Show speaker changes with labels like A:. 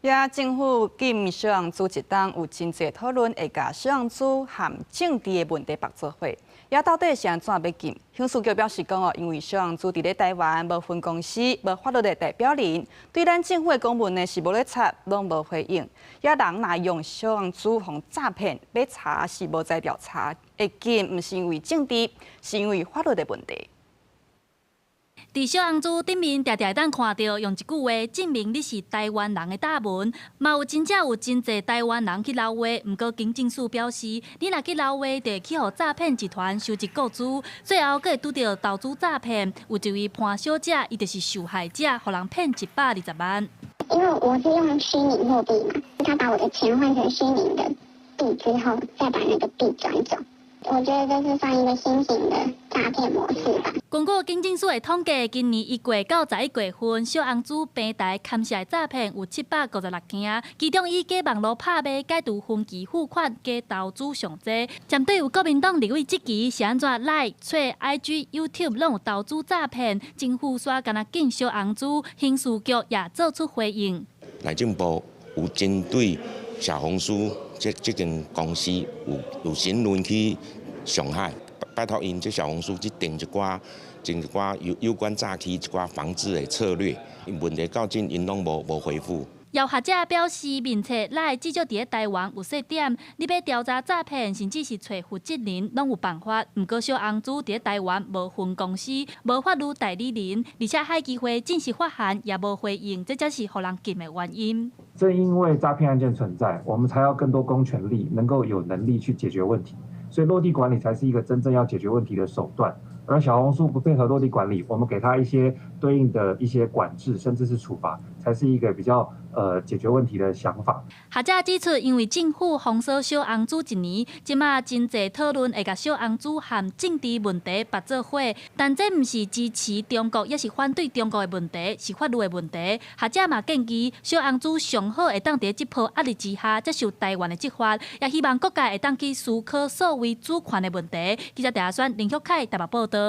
A: 也政府禁小紅書一冬有真濟討論，會共小紅書和政治的問題綁做伙。也到底是按怎欲禁？刑事局表示講哦，因為小紅書佇咧台灣無分公司、無法律的代表人，對咱政府的公文呢是無咧插，攏無回應。也人若用小紅書予詐騙，欲查是無在調查，會禁毋是因為政治，是因為法律的問題。
B: 佇小紅書頂面，定定會當看著用一句話證明你是台灣人的貼文，嘛有真正有真濟台灣人去留話。毋過警政署表示，你若去留話，就會去予詐騙集團收集個資，最後閣會拄著投資詐騙。有一位潘小姐，伊就是受害者，予人騙120萬。
C: 因為我是用虛擬貨幣嘛，他把我的錢換成虛擬的幣之後，再把那個幣轉走。我覺得這是算一個新型的詐騙模式吧。
B: 根據警政署的統計，今年1月到11月份，小紅書平台牽涉的詐騙有756件，其中以假網路拍賣、解除分期付款、假投資上濟。針對有國民黨立委質疑是按怎 LINE、揣 IG、YouTube 攏有投資詐騙，政府煞干焦禁小紅書，刑事局也做出回應。
D: 內政部有針對小紅書這間公司有詢問去上海，拜託𪜶這小紅書去定一寡、定一寡有關詐欺一寡防治的策略，問題到今𪜶攏無回覆。
B: 有學者表示，面冊 LINE 至少佇咧台灣有設點，你欲調查詐騙，甚至是揣負責人，攏有辦法。毋過小紅書佇咧台灣無分公司，無法律代理人，而且海基會正式發函也無回應，這才是予人禁的原因。
E: 正因為詐騙案件存在，我們才要更多公權力，能夠有能力去解決問題。所以落地管理才是一個真正要解決問題的手段。而小紅書不配合落地管理，我們給他一些對應的一些管制，甚至是處罰，才是一個比較解決問題的想法。
B: 學者指出，因為政府封鎖小紅書一年，這馬真濟討論會共小紅書和政治問題綁做伙，但這毋是支持中國，抑是反對中國的問題，是法律的問題。學者嘛建議，小紅書上好會當佇這波壓力之下接受台灣的執法，也希望各界會當去思考所謂主權的問題。記者鄭阿選、林旭凱台北報導。